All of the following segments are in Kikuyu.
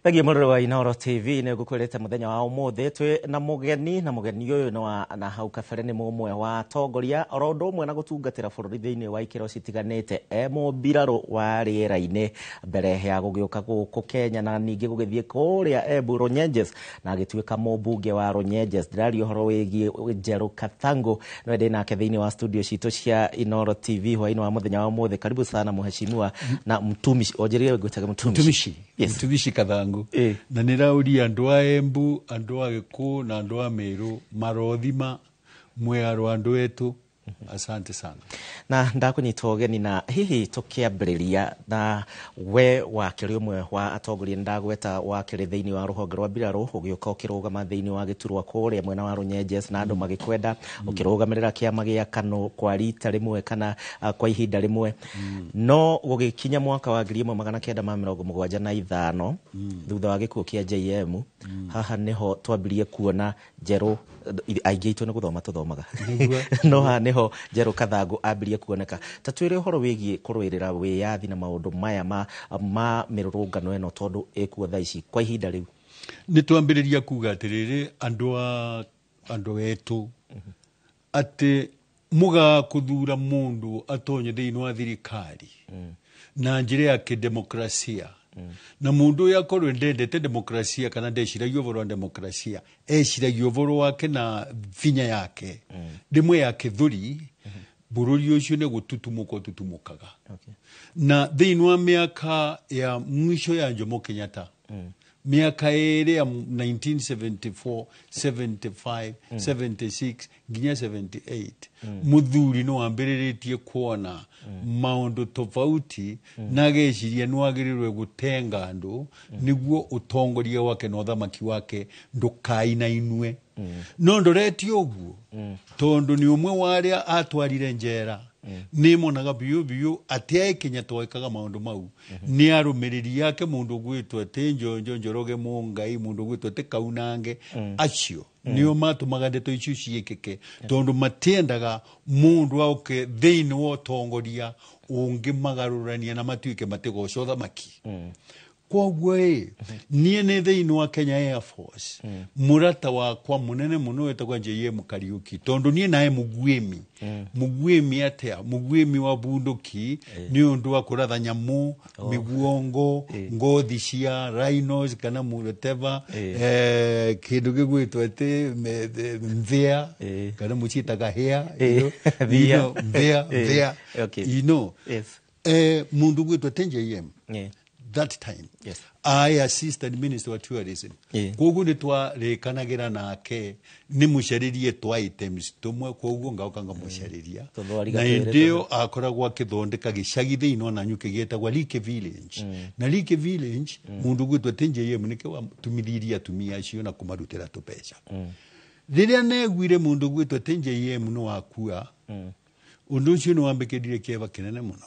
Thengiũ mũrore wa Inooro TV, nĩ ngũkwĩrĩte mũthenya wa ũmũthĩ twĩ na mũgeni, na mũgeni ũyũ nĩ wa na hau kabere nĩ mũmwe wa atongoria oro ũndũ ũmwe na gũtungatĩra bũrũri thĩinĩ wa ikĩro citiganĩte, e mũmbirarũ wa rĩera-inĩ mbere ya gũgĩũka gũkũ Kenya na ningĩ gũgĩthiĩ kũrĩa Embu Runyenjes na agĩtuĩka mũmbunge wa Runyenjes. Ndĩraria ũhoro wĩgiĩ Njerũ Kathangu, nĩwe ndĩ nake thĩinĩ wa studio citũ cia Inooro TV hwaĩ-inĩ wa mũthenya wa ũmũthĩ. Karibu sana mheshimiwa na mtumishi, onjĩrĩre ngwĩtage mtumishi. Mtumishi. Yes. Mtumishi Kathangu. Na nä rauria andå a Embu, andå a Gĩkũ na andå a Meru marothima mwĩarũ andũ etũ. Asante sana. Na ndakũnyita ũgeni, na hihi tũkĩambĩrĩria na we wakĩrĩ ũmwe wa atongoria ndagweta wakĩrĩ thĩinĩ wa rũhonge rwa mbirarũ, ũgĩũka ũkĩrũgama thĩinĩ wa gĩturwa kũrĩa mwena wa Runyenjes na andũ magĩkwenda, ũkĩrũgamĩrĩra kĩama gĩa KANU kwa rita rĩmwe kana kwa ihinda rĩmwe, no gũgĩkinya mwaka wa 1975 thutha wa gĩkuũ kĩa JM, haha nĩho twambirie kuona Njerũ. Aingĩ aitũ nĩ gũthoma tũthomaga, no haha nĩho Njerũ Kathangu ambirie kuoneka. Ta twĩre ũhoro wĩgiĩ kũrũĩrĩra wĩyathi na maũndũ maya ma mĩrũrũngano ĩno, tondũ ĩkuo thaa ici kwa ihinda rĩu. Nä twambä kuga atä rä rä andå a andå etå atä muga kuthura mundu atonye thĩinĩ wa thirikari na njĩra ya kĩdemokrasia, na mundu ũyũ akorwo ndendete demokrasia kana ndeciragia ũhoro wa demokrasia, eciragia ũhoro wake na vinya yake rĩmwe ya kĩthũri, bũrũri ũcio nĩ gũtutumũka ũtutumũkaga. Na thĩinĩ wa mĩaka ya mwisho ya Jomo Kenyatta, mĩaka ĩrĩ ya 1974, 75, 76 nginya 78, mũthuri nĩ wambĩrĩrĩtie kuona maũndũ tofauti na ageciria nĩ wagĩrĩirwo gũtenga andũ nĩguo ũtongoria wake na ũthamaki wake ndũkainainwe. No ndoretie ũguo tondũ nĩ ũmwe wa arĩa atwarire njera, nĩ monaga biũ biũ atĩ aĩ Kenyatta wekaga maũndũ mau nĩ arũmĩrĩri yake, mũndũ ũgwĩtwo atĩ Njonjo Njoroge Mũngai, mũndũ ũgwĩtwo atĩ Kaunange. Acio nĩo matũmaga ndeto icio ciĩkĩke tondũ matiendaga mũndũ auke thĩinĩ wa ũtongoria ũngĩmagarũrania na matuĩke matigoca ũthamaki. Koguo ĩ niĩ nĩ thĩinĩ wa Kenya Air Force, mũrata wakwa mũnene mũno wetagwo JM Kariuki, tondũ niĩ naye mũguĩmi. Mũguĩmi atĩa? Mũguĩmi wa bunduki nĩ ũndũ wa kũratha nyamũ mĩguongo, ngothi cia rhinos kana whatever, kĩndũ gĩgwĩtwo atĩ nthĩa kana mũciĩtaga hĩa. Thia. Nthĩa, nthĩa. Mũndũ gwĩtwo atĩ JM that time I assistant minister wa tourism, koguo nĩ twarĩkanagĩra nake nĩ mũcarĩrie twa items tũmwe, koguo ngaũka ngamũcarĩria. Tũthwariga Na twĩrĩ. Hĩndĩ ĩyo akoragwo akĩthondeka gĩcagi thĩinĩ wa Nanyuki gĩtagwo Like Village, na Like Village mũndũ gwĩtwo atĩ JM nĩkĩo watumithirie atumia acio na kũmarutĩra tũbeca. Rĩrĩa neguire mũndũ gwĩtwo atĩ JM nĩ wakua, ũndũ ũcio nĩ wambĩkĩrire kĩeva kĩnene mũno,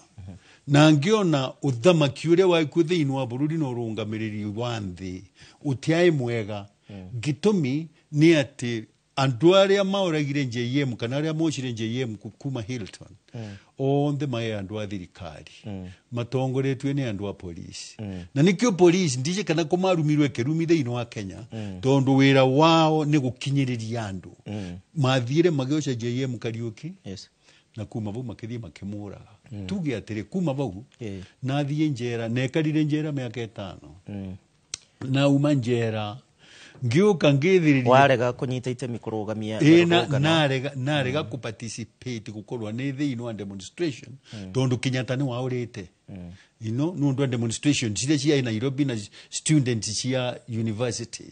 na ngĩona ũthamaki ũrĩa waikuo thĩinĩ wa bũrũri na ũrũgamĩrĩri wa nthĩ ũtiaĩ mwega. Gĩtũmi nĩ atĩ andũ arĩa maoragire JM kana arĩa mocire JM kuma Hilton othe maĩ andũ a thirikari matongoretio nĩ andũ a polisi, na nĩkĩo polisi ndice kana kũmarumirwe kĩrumi thĩinĩ wa Kenya, tondũ wĩra wao nĩ gũkinyĩrĩria andũ. Mathiire magĩoca JM Kariuki na kuma vau makĩthiĩ makĩmũraga. Tuge atĩrĩ, kuma vau nathiĩ njera, nekarire njera mĩaka 5, na uma njera ngĩũka ngĩthĩrĩria. Warega kũnyita itemi kũrũgamia Ĩ, na mĩrũrũngano. Narega kũparticipate gũkorwo nĩ thĩinĩ wa demonstration tondũ Kenyatta nĩ waũrĩte nĩ ũndũ wa demonstration ciria ciarĩ Nairobi na students cia university.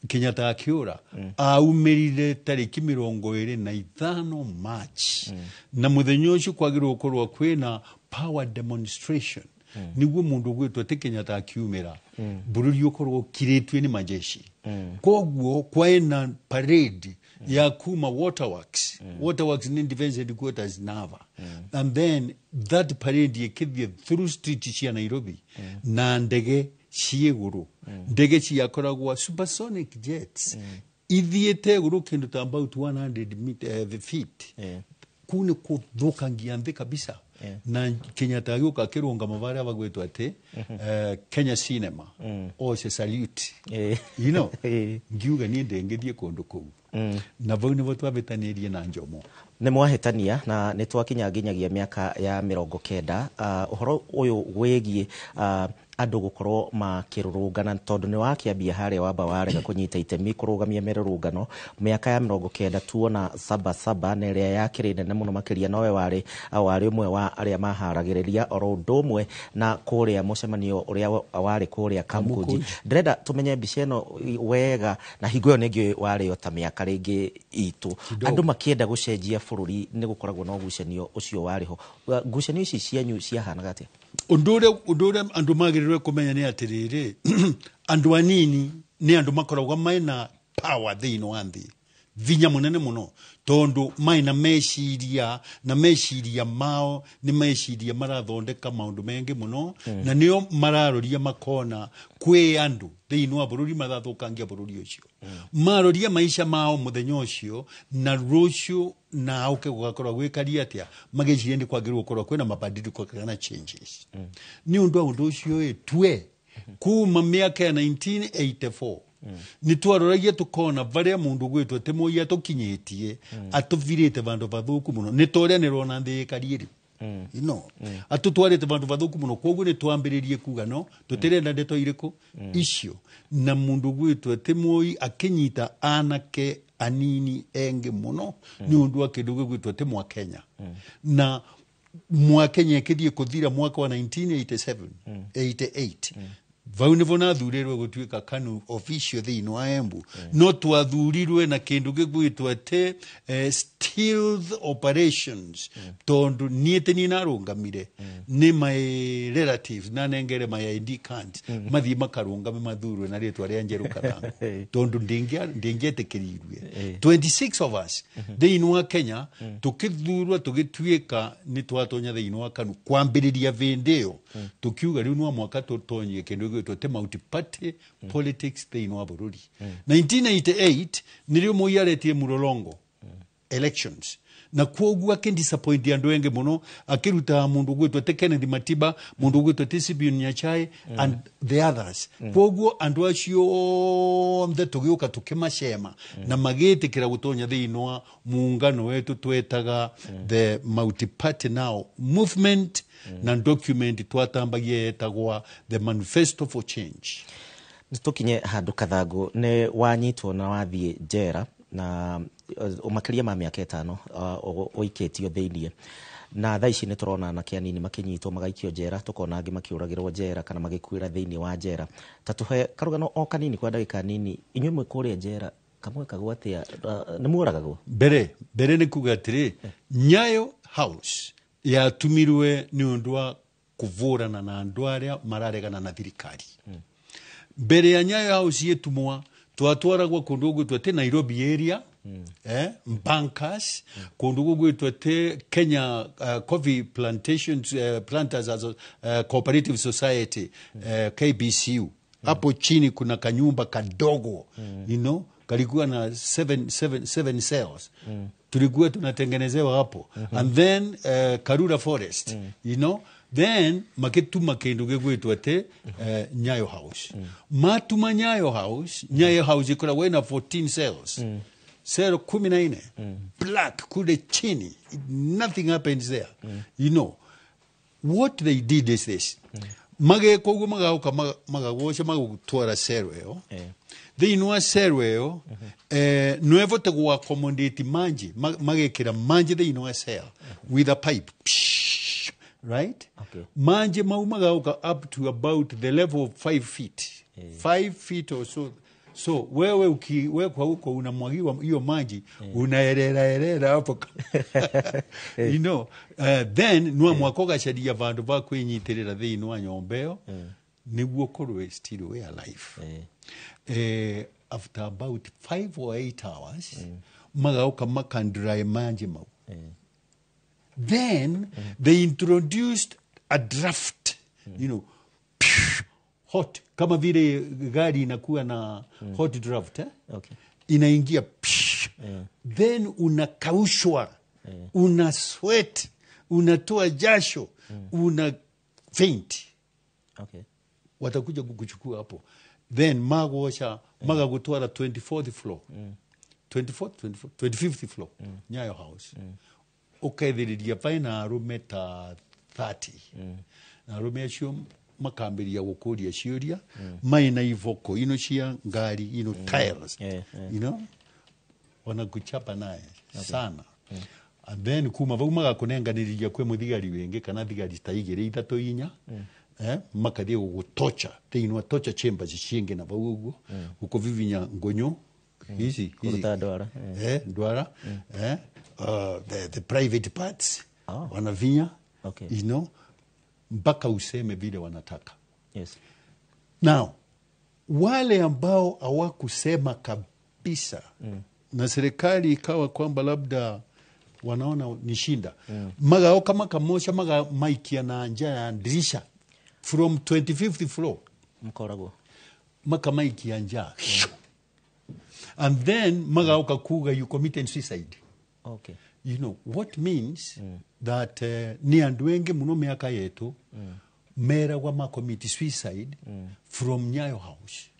Kenyatta akĩũra, aumĩrire tarĩki 25 March, na mũthenya ũcio kwagĩrĩirwo gũkorwo kwĩna power demonstration nĩguo mũndũ ũgwĩtwo atĩ Kenyatta akiumĩra bũrũri ũkorwo ũkirĩtio nĩ majeshi. Koguo kwaĩ na parade ya kuma Waterworks. Waterworks nĩ defense headquarters Nava, and then that parade ĩkĩthiĩ through street cia Nairobi na ndege ciĩ igũrũ, ndege ciakoragwo supersonic jets ithiĩte igũrũ kĩndũ ta about 100 feet. Kuu nĩ kũthũkangia nthĩ kabisa. Na Kenyatta agĩũka akĩrũngama varĩa bagwĩtwo atĩ Kenya Cinema oce salute. Ngiuga niĩ ndĩngĩthiĩ kũndũ kũu, na vau nĩvo twavĩtanĩrie na Njomo. Nĩ mwahĩtania na nĩ twakinya nginyagia mĩaka ya 90. Ũhoro ũyũ wĩgiĩ andũ gũkorwo makĩrũrũngana, tondũ nĩ wakĩambia harĩa wamba warega kũnyita itemi kũrũgamia mĩrũrũngano mĩaka ya 90, tuona Saba Saba na ĩrĩa yakĩrĩ nene mũno makĩria, nowe warĩ ũmwe wa arĩa maharagĩrĩria oro ũndũ ũmwe na kũrĩa mũcemanio ũrĩa warĩ kũrĩa Kamkunji. Ndĩrenda tũmenye mbica ĩno wega, na hingo ĩyo nĩngĩ warĩ o ta mĩaka rĩngĩ itũ, andũ makĩenda gũcenjia bũrũri nĩ gũkoragwo na ũgucanio ũcio warĩ ho. Ngucanio ici cianyu ciahanaga atĩa? Ũndũ ũrĩa andũ magĩrĩirwo kũmenya nĩ atĩrĩrĩ, andũ anini nĩ andũ makoragwo mena power thĩinĩ wa thĩ, vinya mũnene mũno, tondũ maina meciria, na meciria mao nĩ meciria marathondeka maũndũ mengĩ mũno, na nĩo mararoria makona kwĩ andũ thĩinĩ wa bũrũri marathũkangia bũrũri ũcio. Maroria maica mao mũthenya ũcio na rũciũ na ũke gũgakorwo gwĩkaria atĩa, magĩciria nĩ kwagĩrĩirwo gũkorwo kwĩna mabadiliko kana changes. Nĩ ũndũ wa ũndũ ũcio twe kuma mĩaka ya 1984 nĩ twaroragia tukona varia mundu gwitwo ti Moi atukinyitie atuvirite vandu vathuku muno, ni toria ni rona nthi ikarie riu atutwarite vandu vathuku muno, koguo ni twambiririe kuga no tutirenda ndeto iriku icio, na mundu gwitwo ti Moi akinyita anake anini enge muno ni undu wa kindu gwitwo ti mwa Kenya, na mwa Kenya ikithie kuthira mwaka wa 1987 88 vau nivo nathurirwe gutuika KANU official thiini wa Embu. No twathurirwe na kindu gigwitwo ati stealth operations, tondu nie ti nie narungamire, ni my relatives nanengere my ID cards mathie makarungame mathurwe na ritwa ria Njeru Kathangu, tondu ndingietikiririe. 26 of us thiini wa Kenya tukithurwa tugituika ni twatonya thiini wa KANU kwambiriria vindi iyo, tukiuga riu no mwaka tutonyie kindu gigwitwo ti multi-party politics thiini wa bururi. 1998 nirio Moi aretie murolongo elections, na kwoguo akidisappoint andu enge muno, akiruta mundu gwitwo ti Kennedy Matiba, mundu gwitwo ti Sibion Nyachae and the others. Kwoguo andu acio othe tugiuka tukimacema na magitikira gutonya thiini wa muungano wetu twetaga the multi-party now movement, na document twatambagia yetagwa the manifesto for change. Tukinye handu Kathangu, ni wanyitwo na wathie njera na makiria ma mĩaka 5 ũikĩtio thĩiniĩ, na thaa ici nĩ tũrona anake anini makĩnyitwo magaikio njera, tũkona angĩ makĩũragĩrwo njera kana magĩkuĩra thĩiniĩ wa njera. Ta tũhe karũgano o kanini kwa ndagĩka nini, inyuĩ mwĩ kũrĩa njera kamwekagwo atĩa? Nĩ muoragagwo? Mbere nĩ kuga atĩrĩ, Nyayo House yatumirwe nĩ ũndũ wa kũvũrana na andũ arĩa mararegana na thirikari. Mbere ya Nyayo House yetumwa twatwaragwo kundu gwitwo ti Nairobi area, bankers, kundu gwitwo ti Kenya Coffee Plantations Planters Cooperative Society, KBCU. Hapo chini kuna kanyumba kadogo, kalikuwa na 7 cells. Tulikuwa tunatengenezewa hapo. And then Karura Forest, Then makituma kindu gigwitwo ati Nyayo House. Matuma Nyayo House, Nyayo House ikoragwo ina 14 cells. Cell 14. Black kule chini. Nothing happens there. What they did is this. Mageka uguo magauka magagwoca magutwara cell iyo. Thiini wa cell iyo, no evote gwa accommodate manji, magekira manji thiini wa cell with a pipe. Psh, right? Okay. Manje mau magauka up to about the level of 5 feet. 5 feet or so. So wewe ukiwekwa huko unamwagiwa hiyo maji, unaerera erera hapo. Then no mwakoga sharia vandu va kwinyitirira thiini wa nyombeo niguo korwe still we alive. After about 5 or 8 hours magauka makandrai maji mau. Then they introduced a draft, hot, kama vile gari inakuwa na hot draft, Okay. Inaingia, then unakaushwa, una sweat Unatoa jasho, una faint. Okay. Watakuja kukuchukua hapo, then magosha, magagutwara 24th floor, 24th, 24th, 25th floor, Nyayo House. Ukethiriria vaina arume ta 30, na arume acio makambiria gukuria ciuria maina iboko ino cia ngari ino, tiles. Wanakuchapa naye sana. And then kuma vau magakunenganiriria kwi muthigari wingi kana thigari ta igiri, ithatu, inya, makathie gugutocha thiini wa torture chambers ciingi na vau uguo gukuvivinya ngunyu ici ici. Kuruta ndwara. Ndwara, the private parts. Ah. Wanavinya mpaka useme vile wanataka. Now wale ambao hawakusema kabisa, na serikali ikawa kwamba labda wanaona ni shinda, magaoka makamosha, magamaikia na nja ya ndirisha from 25th floor. Mkoragwo. Makamaikia nja, and then magaoka kuga you committed suicide. You know what means that ni andu engi muno miaka yetu meragwa macommit suicide from Nyayo House,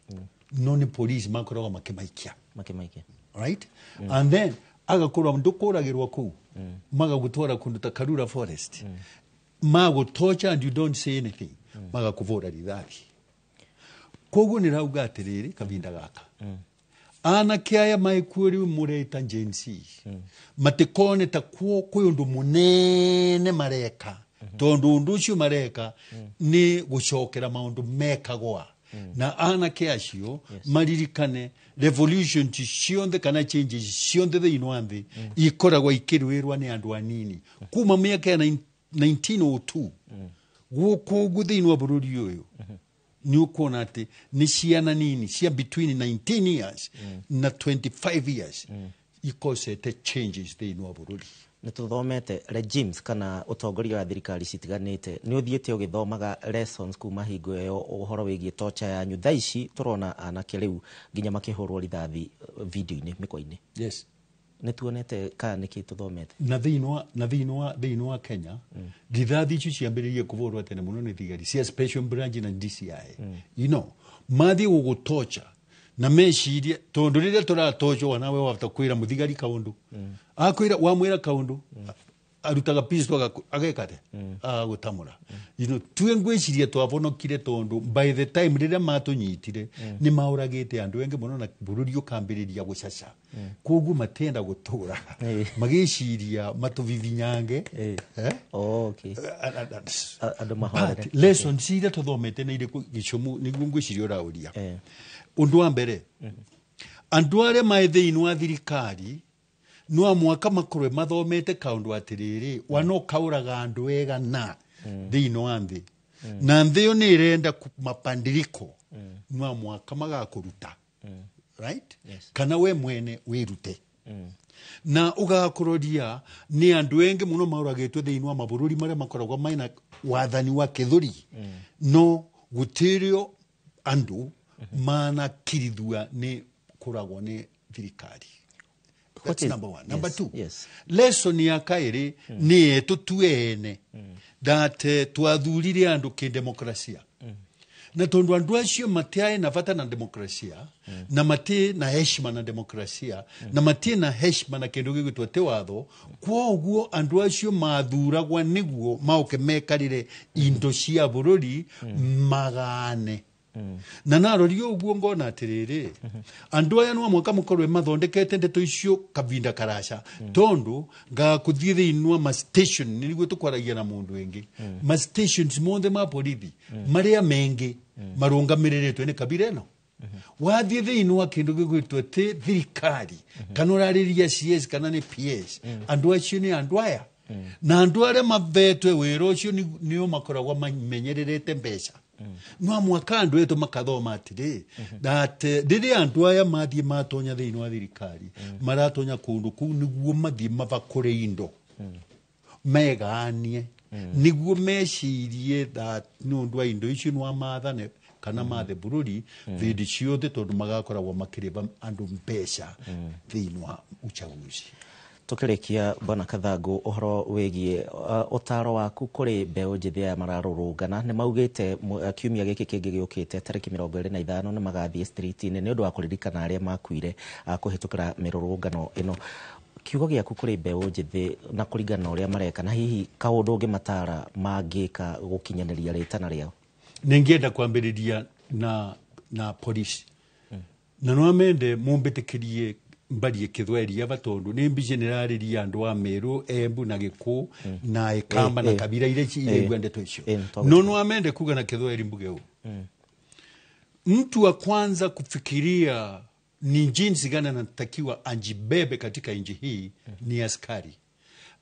no ni police makoragwa makimaikia. Makimaikia. Right, and then agakorwa ndukuragirwa kuu, magagutwara kundu ta Karura Forest, magutorture and you don't say anything, magakuvura rithathi. Koguo nirauga atiriri, kavinda gaka anake aya maikuo riu mureta Gen Z matikone ta kuo kwi undu munene mareka, tondu undu ucio mareka ni gucokera maundu mekagwa. Na anake acio maririkane revolution cionthe kana changes cionthe thiini wa nthi ikoragwo ikirwirwa ni andu anini. Kuma miaka ya 1902 guku uguo thiini wa bururi uyu, ni ukuona ati ni ciana nini cia between 19 years na 25 years ikosete changes thiini wa bururi. Nä tå thomete regimes kana ũtongoria wa thirikari citiganĩte, nĩ ũthiĩte ũgĩthomaga lessons kuma hingo ĩyo ũhoro wĩgiĩ torture yanyu. Thaa ici tũrona anake rĩu nginya makĩhũrwo rithathi video-inĩ, mĩkwa-inĩ. Nĩ tuonete kana nĩkĩ tũthomete? Na thiini wa Kenya, rithathi icio ciambĩrĩirie kũbũrwo tene mũno nĩ thigari cia special branch na DCI. Mathiĩ gũgũtocha na mecirie tondu rĩrĩa tũratochwo, nawe wahota kwĩra mũthigari kaũndũ, akwĩra wamwĩra kaũndũ, arutaga pistol, ageka atĩa, agagũtamũra. Tue ngwĩciria twavonokire tondu by the time rĩrĩa matũnyitire nĩ maũragĩte andũ engĩ mũno na bũrũri ũkambĩrĩria gũcaca, koguo matenda gũtũra magĩciria matũvivinyange. Eh? Oh, okay. Andũ mahorere. But lessons iria tũthomete nĩ irĩkũ gĩcumu nĩguo ngwĩciria ũraũria? Ũndũ wa mbere, andũ arĩa marĩ thĩinĩ wa thirikari no mwaka makorwe mathomete kaũndũ atĩrĩrĩ, wana kaũraga andũ ega na thĩinĩ wa nthĩ, na nthĩ ĩyo nĩ ĩrenda mapandiriko, no mwaka magakũruta, right? Yes. Kana we mwene wĩrute na ũgakũroria nĩ andũ engĩ mũno maũragĩtwo thĩinĩ wa mabũrũri marĩa makoragwo mena wathani wa kĩthũri, no gũtirĩo andũ manakirithua nĩ kũragwo nĩ thirikari. What That's number one. Number two, lesson ya kaĩrĩ nĩ etũ tuene that twathurire andũ kĩdemokrasia, na tondu andu acio matiaĩ na bata na demokrasia, na mati na heshima na demokrasia, na mati na heshima na kindu gigwitwo ti watho, kwoguo andu acio mathuragwa niguo maoke mekarire indo cia bururi magane. Na naroria ũguo ngona atĩrĩrĩ, andũ aya no mwaka mũkorwe mathondekete ndeto icio kavinda karaca, tondu ngakũthiĩ thĩinĩ wa ma station nĩguo tũkwaragia na mũndũ ĩngĩ, ma stations mothe ma borithi marĩa mengĩ marũngamĩrĩrĩtwe nĩ kabira ĩno. Wathiĩ thĩinĩ wa kĩndũ gĩgwĩtwo ti thirikari, kana ũrarĩria CS kana nĩ PS, andũ acio nĩ andũ aya, na andũ arĩa mavetwe wĩra ũcio nĩo makoragwo mamenyererete mbeca. No mwaka andũ etũ makathoma atĩrĩ that rĩrĩa andũ aya mathiĩ matonya thĩinĩ wa thirikari, maratonya kũndũ kũu nĩguo mathiĩ mabakũre indo meganie, nĩguo mecirie that nĩ ũndũ wa indo icio nĩ mathane kana mathe bũrũri hĩndĩ ciothe, tondũ magakoragwo makĩrĩba andũ mbeca thĩinĩ wa uchaguzi. Tukirikia Bwana Kathangu uhoro wigie utaro waku kuri mbeu njithi aya mararurungana ni maugite kiumia giki kingi giukite tariki 25 ni magathie street-ini ni undu wa kuririkana aria makuire kuhitukira mirurungano ino. Kiugo giaku kuri mbeu njithi na kuringana na uria mareka na hihi kaundu ungimatara mangika gukinyaniria ritana riao? Ningienda kwambiriria na polisi na no amende mumbitikirie mbarie kithweri ava tondu ni mbici nirariria andu a Meru, Embu na Giku na Ikamba na kabira iria iraigua ndeto icio. No no amende kuga na kithweri mbuge u mtu wa kwanza kufikiria ni jinsi gani anatakiwa ajibebe katika nchi hii ni askari.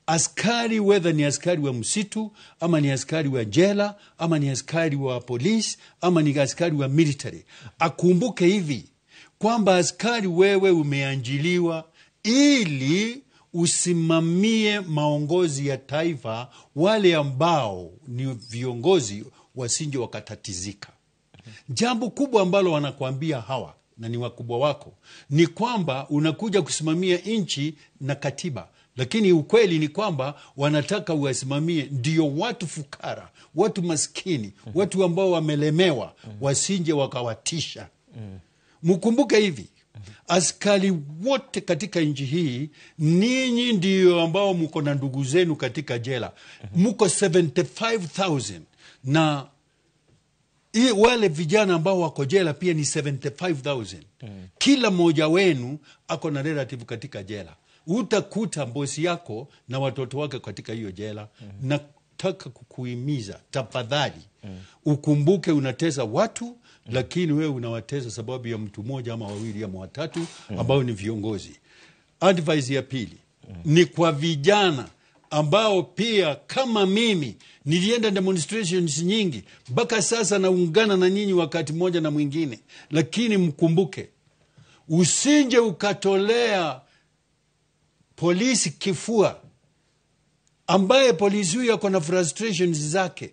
Askari, whether ni askari wa msitu ama ni askari wa jela ama ni askari wa polisi ama ni askari wa military, akumbuke hivi kwamba askari, wewe umeanjiliwa ili usimamie maongozi ya taifa, wale ambao ni viongozi wasinje wakatatizika. Jambo kubwa ambalo wanakuambia hawa na ni wakubwa wako ni kwamba unakuja kusimamia nchi na katiba, lakini ukweli ni kwamba wanataka uwasimamie ndio watu fukara, watu maskini, watu ambao wamelemewa, wasinje wakawatisha. Mkumbuke hivi, askari wote katika nchi hii, ninyi ndio ambao mko na ndugu zenu katika jela, mko 75,000 na wale vijana ambao wako jela pia ni 75,000. Kila mmoja wenu ako na relative katika jela. Utakuta mbosi yako na watoto wake katika hiyo jela. Nataka kukuhimiza tafadhali, ukumbuke unatesa watu, lakini wewe unawatesa sababu ya mtu mmoja ama wawili ama watatu ambao ni viongozi. Advice ya pili ni kwa vijana ambao pia kama mimi nilienda demonstrations nyingi mpaka sasa naungana na nyinyi wakati mmoja na mwingine, lakini mkumbuke, usinje ukatolea polisi kifua, ambaye polisi huyu ako na frustrations zake.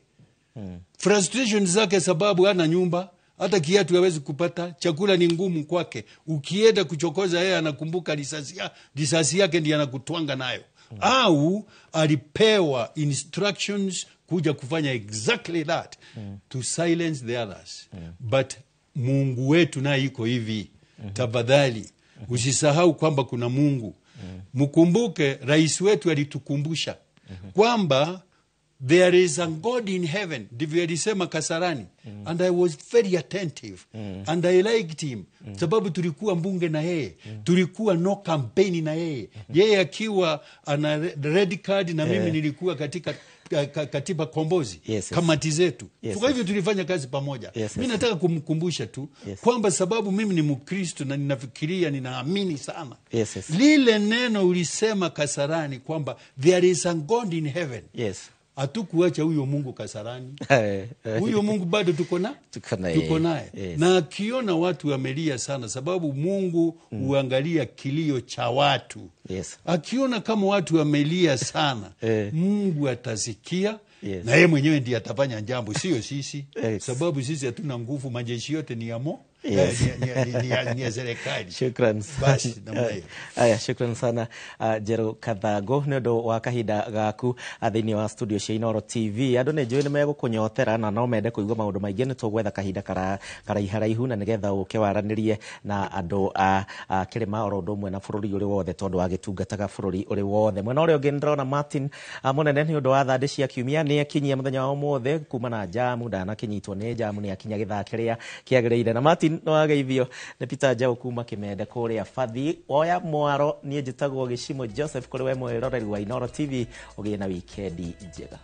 Frustrations zake sababu hana nyumba, hata kiatu hawezi kupata, chakula ni ngumu kwake. Ukienda kuchokoza yeye anakumbuka risasi yake ndiye anakutwanga nayo. Au alipewa instructions kuja kufanya exactly that, to silence the others. But Mungu wetu naye iko hivi. Tafadhali usisahau kwamba kuna Mungu. Mkumbuke rais wetu alitukumbusha kwamba there is a God in heaven, ndivyo alisema Kasarani. And I was very attentive and I liked him, sababu tulikuwa mbunge na yeye, tulikuwa no campaign na yeye, yeye akiwa ana red card na mimi nilikuwa katika katiba kombozi, kamati zetu. Kwa hivyo tulifanya kazi pamoja. Mimi nataka kumkumbusha tu kwamba sababu mimi ni Mkristo na ninafikiria, ninaamini sana lile neno ulisema Kasarani kwamba there is a God in heaven. Hatukuacha huyo Mungu Kasarani. Huyo Mungu bado tuko naye. Na akiona watu wamelia sana, sababu Mungu huangalia kilio cha watu. Akiona kama watu wamelia sana, Mungu atasikia. Na yeye mwenyewe ndiye atafanya jambo, sio sisi. Sababu sisi hatuna nguvu, majeshi yote ni ya ni ya serikali. Shukran. Basi namna hiyo. Aya, shukran sana Njeru Kathangu ni undu wa kahinda gaku thiini wa studio cia Inooro TV. Andu ni njui ni megukunyotera na no mende kuigua maundu maingi, ni tugwetha kahinda karaiharaihu na nigetha uke waranirie na andu a kirima oro undu umwe na bururi uri wothe, tondu wagitungataga bururi uri wothe. Mwena uria ungi ndirona Martin Munene ni undu wa thande cia kiumia ni akinyia muthenya wa umuthi kuma na jamu, ndanakinyitwo ni jamu, ni akinya githaa kiria kiagiriire. Na Martin no ageithio ni Peter Njau kuma Kimende kuria Bathi oya mwaro. Niĩ njĩtagwo Gĩcimo Joseph, kũrĩ we mwĩroreri wa Inooro TV, ũgĩe na wikendi njega.